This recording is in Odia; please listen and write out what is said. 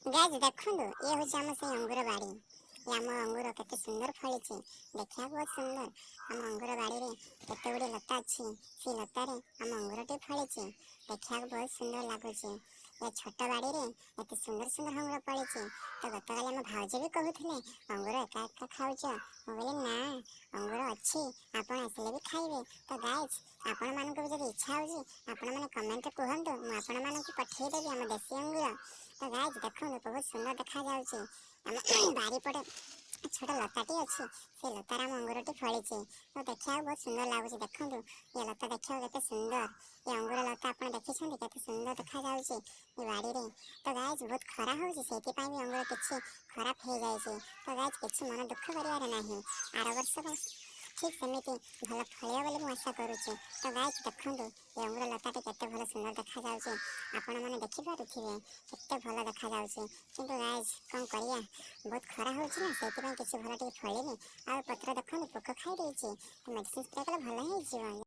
ଗାଇଜ୍, ଦେଖନ୍ତୁ, ଇଏ ହେଉଛି ଆମ ସେଇ ଅଙ୍ଗୁର ବାଡ଼ି। ଏ ଆମ ଅଙ୍ଗୁର କେତେ ସୁନ୍ଦର ଫଳିଛି, ଦେଖିବାକୁ ବହୁତ ସୁନ୍ଦର। ଆମ ଅଙ୍ଗୁର ବାଡ଼ିରେ କେତେ ଗୁଡ଼ିଏ ଲତା ଅଛି। ସେଇ ଲତାରେ ଆମ ଅଙ୍ଗୁରଟି ଫଳିଛି, ଦେଖିବାକୁ ବହୁତ ସୁନ୍ଦର ଲାଗୁଛି। ଏ ଛୋଟ ବାଡ଼ିରେ ଏତେ ସୁନ୍ଦର ସୁନ୍ଦର ଅଙ୍ଗୁର ଫଳିଛି। ତ ଗତକାଲି ଆମ ଭାଉଜ ବି କହୁଥିଲେ, "ଅଙ୍ଗୁର ଏକା ଏକା ଖାଉଛ?" ମୁଁ କହିଲି, "ନା, ଅଙ୍ଗୁର ଅଛି, ଆପଣ ଆସିଲେ ବି ଖାଇବେ।" ତ ଗାଇଜ୍, ଆପଣମାନଙ୍କୁ ବି ଯଦି ଇଚ୍ଛା ହେଉଛି, ଆପଣମାନେ କମେଣ୍ଟରେ କୁହନ୍ତୁ, ମୁଁ ଆପଣମାନଙ୍କୁ ପଠେଇଦେବି ଆମ ଦେଶୀ ଅଙ୍ଗୁର। ତ ଗାଇଜ୍, ଦେଖନ୍ତୁ, ବହୁତ ସୁନ୍ଦର ଦେଖାଯାଉଛି। ଆମ ବାରିପଟେ ଛୋଟ ଲତାଟି ଅଛି, ସେ ଲତାରେ ଆମ ଅଙ୍ଗୁରଟି ଫଳିଛି। ତ ଦେଖିବାକୁ ବହୁତ ସୁନ୍ଦର ଲାଗୁଛି। ଦେଖନ୍ତୁ, ଏ ଲତା ଦେଖିବାକୁ କେତେ ସୁନ୍ଦର। ଏ ଅଙ୍ଗୁର ଲତା ଆପଣ ଦେଖିଛନ୍ତି, କେତେ ସୁନ୍ଦର ଦେଖାଯାଉଛି ଏ ବାଡ଼ିରେ। ତ ଗାଇଜ୍, ବହୁତ ଖରା ହେଉଛି, ସେଇଥିପାଇଁ ବି ଅଙ୍ଗୁର କିଛି ଖରାପ ହେଇଯାଇଛି। ତ ଗାଇଜ୍, କିଛି ମନ ଦୁଃଖ କରିବାର ନାହିଁ। ଆର ବର୍ଷ ଠିକ୍ ସେମିତି ଭଲ ଫଳିବ ବୋଲି ମୁଁ ଆଶା କରୁଛି। ତ ଗାଇଜ୍, ଦେଖନ୍ତୁ, ଏ ଅଙ୍ଗୁର ଲତାଟି କେତେ ଭଲ ସୁନ୍ଦର ଦେଖାଯାଉଛି। ଆପଣମାନେ ଦେଖିପାରୁଥିବେ କେତେ ଭଲ ଦେଖାଯାଉଛି। କିନ୍ତୁ ଗାଇଜ୍, କ'ଣ କରିବା, ବହୁତ ଖରା ହେଉଛି ନା, ସେଇଥିପାଇଁ କିଛି ଭଲ ଟିକେ ଫଳିନି। ଆଉ ପତ୍ର ଦେଖନ୍ତୁ, ପୋକ ଖାଇ ଦେଇଛି। ତ ମେଡ଼ିସିନ ସ୍ପ୍ରେ କଲେ ଭଲ ହେଇଯିବ।